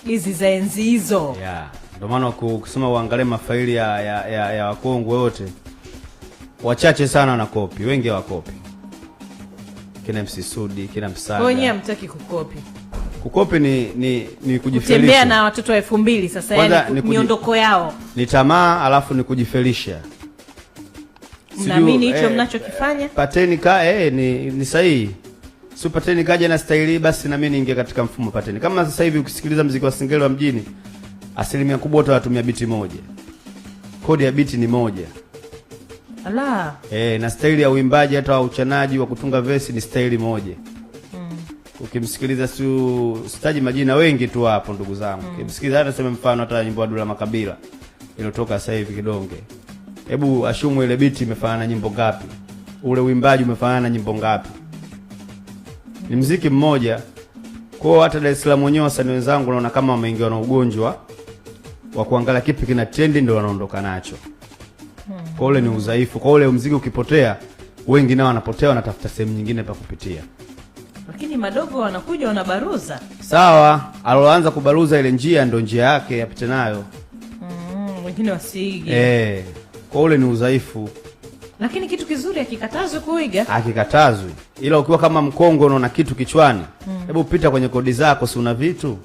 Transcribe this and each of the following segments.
Hizi za enzi hizo. Yeah. Ndio maana ukisoma uangalie mafaili ya wakongwe wote, wachache sana wanakopi, wengi hawakopi. Kina MC Sudi, kina Msaga. Kwa wenyewe hamtaki kukopi. Kukopi ni Kutembea kujifelisha. na watoto wa 2000 sasa, Kwanza yani ni miondoko yao. Ni tamaa alafu ni kujifelisha. Mnaamini hicho mnachokifanya? Pateni ka ni sahihi. Si pateni kaja na staili basi na mimi niingie katika mfumo pateni. Kama sasa hivi ukisikiliza muziki wa Singeli wa mjini, asilimia kubwa wote wanatumia biti moja. Kodi ya biti ni moja. Ala. Na staili ya uimbaji hata wa uchanaji wa kutunga verse ni staili moja. Ukimsikiliza sitaji majina wengi tu hapo ndugu zangu. Ukimsikiliza hata sema mfano hata nyimbo ya Dula Makabila iliyotoka sasa hivi Kidonge. Hebu ashumu ile biti imefanana na nyimbo ngapi? Ule uimbaji umefanana na nyimbo ngapi? Ni muziki mmoja. Kwa hiyo hata Dar es Salaam wenyewe wasanii wenzangu naona kama wameingiwa na ugonjwa wa kuangalia kipi kina trend ndio wanaondoka nacho. Kwa ule ni udhaifu. Kwa ule muziki ukipotea, wengi nao wanapotea, wanatafuta sehemu nyingine pa kupitia. Lakini madogo wanakuja wanabaruza. Sawa, aloanza kubaruza ile njia ndio njia yake apite nayo. Wengine wasiige. Kwa ule ni udhaifu. Lakini kitu kizuri hakikatazwi kuiga. Hakikatazwi. Ila ukiwa kama mkongwe unaona kitu kichwani, hebu pita kwenye kodi zako, si una vitu?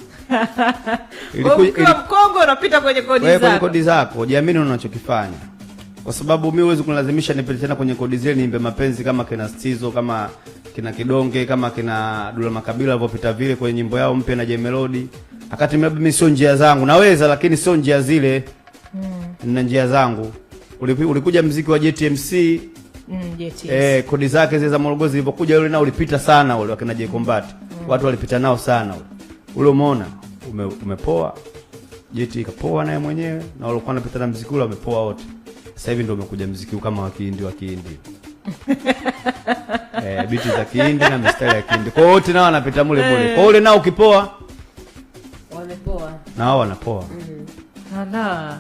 Ukiwa mkongwe unapita kwenye kodi Wewe kwenye zako. kodi zako, jiamini unachokifanya. Kwa sababu mimi huwezi kunilazimisha nipite tena kwenye kodi zile niimbe mapenzi kama kina Stizo, kama kina Kidonge, kama kina Dula Makabila walivyopita vile kwenye nyimbo yao mpya na Jay Melody. Wakati mimi sio njia zangu. Naweza lakini sio njia zile. Nina njia zangu. Ulikuja muziki wa JTMC, JTMC. Kodi zake zile za Morogoro zilipokuja yule nao ulipita sana ule wakina Jay Combat. Watu walipita nao sana ule. Ule umeona umepoa. JT ikapoa naye mwenyewe na walikuwa wanapita na muziki ule wamepoa wote. Sasa hivi ndio umekuja muziki kama wa Kihindi, wa Kihindi. Biti za Kihindi na mistari ya Kihindi. Kwa hiyo wote nao wanapita mule mule. Kwa ule nao ukipoa wamepoa. Na wao wanapoa. Ala.